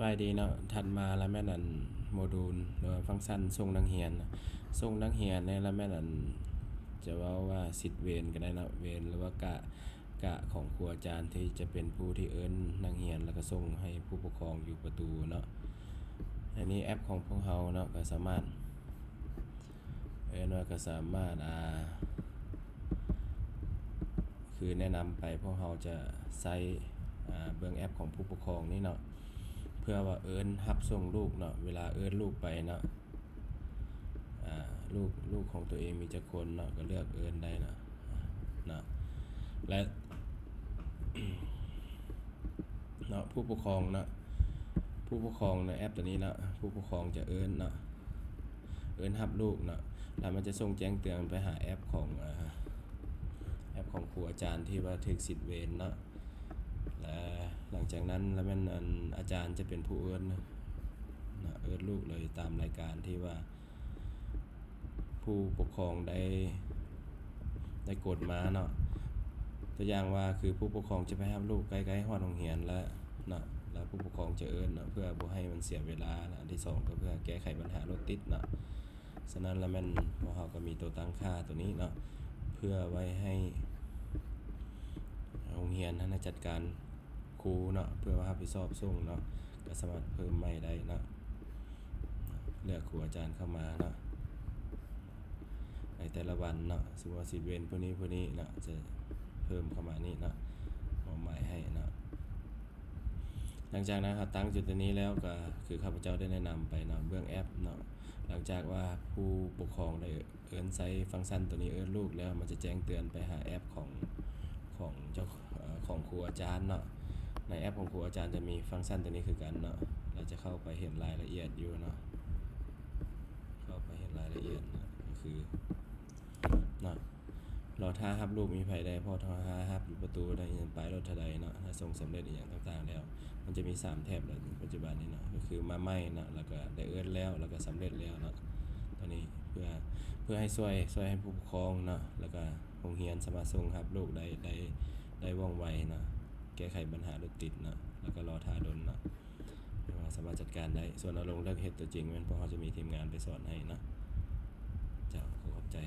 ບາຍດີເນາະ, ຖັດມາລະແມ່ນອັນໂມດູນ ຫຼືວ່າຟັງຊັນສົ່ງນັກຮຽນ. ສົ່ງນັກຮຽນນີ້ລະແມ່ນອັນ ຈະເວົ້າວ່າສິດເວນກໍໄດ້ເນາະ, ເວນ ຫຼືວ່າກະ ກະຂອງຄູອາຈານທີ່ຈະເປັນຜູ້ທີ່ເອີ້ນນັກຮຽນ ແລ້ວກໍສົ່ງໃຫ້ຜູ້ປົກຄອງຢູ່ປະຕູເນາະ. ອັນນີ້ແອັບຂອງພວກເຮົາເນາະ ກໍສາມາດ ເອີ້ນວ່າກໍສາມາດ ອ່າ ຄືແນະນຳໄປ ພວກເຮົາຈະໃຊ້ ອ່າ ເບິ່ງແອັບຂອງຜູ້ປົກຄອງນີ້ເນາະ ເພື່ອວ່າເອີ້ນຮັບສົ່ງລູກເນາະ, ເວລາເອີ້ນລູກໄປເນາະ ອ່າ ລູກ ລູກຂອງຕົວເອງມີຈັກຄົນເນາະ ກໍເລືອກເອີ້ນໄດ້ເນາະ ເນາະ ແລະ ເນາະ ຜູ້ປົກຄອງເນາະ ຜູ້ປົກຄອງໃນແອັບຕົວນີ້ເນາະ ຜູ້ປົກຄອງຈະເອີ້ນເນາະ ເອີ້ນຮັບລູກເນາະ ແລ້ວມັນຈະສົ່ງແຈ້ງເຕືອນໄປຫາແອັບຂອງ ອ່າ ແອັບຂອງຄູອາຈານທີ່ວ່າຖືກສິດເວນເນາະ ແລະ ຫຼັງຈາກນັ້ນລະແມ່ນອັນອາຈານຈະເປັນຜູ້ເອີ້ນເນາະ ເອີ້ນລູກເລີຍຕາມລາຍການທີ່ວ່າ ຜູ້ປົກຄອງໄດ້ ໄດ້ກົດມາເນາະ. ຕົວຢ່າງວ່າ ຄືຜູ້ປົກຄອງຈະໄປຮັບລູກໃກ້ໆຮອດໂຮງຮຽນແລ້ວເນາະ ແລ້ວຜູ້ປົກຄອງຈະເອີ້ນເນາະ ເພື່ອບໍ່ໃຫ້ມັນເສຍເວລາ. ແລະ ອັນທີສອງ ກໍເພື່ອແກ້ໄຂບັນຫາລົດຕິດເນາະ. ສະນັ້ນລະແມ່ນພວກເຮົາກໍມີໂຕຕັ້ງຄ່າໂຕນີ້ເນາະ ເພື່ອໄວ້ໃຫ້ໂຮງຮຽນຫັ້ນນະຈັດການ ຄູເນາະ ເພື່ອວ່າຮັບຜິດຊອບສົ່ງເນາະ ກໍສາມາດເພີ່ມໃໝ່ໄດ້ເນາະ ເລືອກຄູອາຈານເຂົ້າມາເນາະ ໃນແຕ່ລະວັນເນາະ ສົມມຸດວ່າສິດເວນຜູ້ນີ້ຜູ້ນີ້ເນາະ ຈະເພີ່ມເຂົ້າມານີ້ເນາະ ມອບໝາຍໃຫ້ເນາະ. ຫຼັງຈາກນັ້ນເຮົາຕັ້ງຈຸດຕົວນີ້ແລ້ວ ກໍຄືຂ້າພະເຈົ້າໄດ້ແນະນຳໄປເນາະ ເບື້ອງແອັບເນາະ ຫຼັງຈາກວ່າຜູ້ປົກຄອງໄດ້ ເອີ້ນໃຊ້ຟັງຊັນຕົວນີ້ເອີ້ນລູກແລ້ວ ມັນຈະແຈ້ງເຕືອນໄປຫາແອັບຂອງ ຂອງເຈົ້າ ເອີ ຂອງຄູອາຈານເນາະ. ໃນແອັບຂອງຄູອາຈານຈະມີຟັງຊັນຕົວນີ້ຄືກັນເນາະ ແລ້ວຈະເຂົ້າໄປເຫັນລາຍລະອຽດຢູ່ເນາະ ເຂົ້າໄປເຫັນລາຍລະອຽດເນາະ ກໍຄືເນາະ ລໍຖ້າຮັບລູກມີໃຜແດ່ ເພາະຖ້າຮັບຢູ່ປະຕູໄດ້ ປ້າຍລົດເທົ່າໃດເນາະ ຖ້າສົ່ງສຳເລັດອີ່ຫຍັງຕ່າງໆແລ້ວ ມັນຈະມີສາມແທັບແລ້ວປັດຈຸບັນນີ້ເນາະ ກໍຄືມາໃໝ່ເນາະ ແລ້ວກໍໄດ້ເອີ້ນແລ້ວ ແລ້ວກໍສຳເລັດແລ້ວເນາະ. ຕົວນີ້ເພື່ອ ເພື່ອໃຫ້ຊ່ວຍ ຊ່ວຍໃຫ້ຜູ້ປົກຄອງເນາະ ແລ້ວກໍໂຮງຮຽນສາມາດສົ່ງຮັບລູກໄດ້ ໄດ້ ໄດ້ວ່ອງໄວເນາະ ແກ້ໄຂບັນຫາລົດຕິດເນາະ ແລ້ວກໍລໍຖ້າດົນເນາະ ແຕ່ວ່າສາມາດຈັດການໄດ້. ສ່ວນເອົາລົງເລືອກເຮັດຕົວຈິງແມ່ນພວກເຮົາຈະມີທີມງານໄປສອນໃຫ້ເນາະ. ເຈົ້າ ຂໍຂອບໃຈ.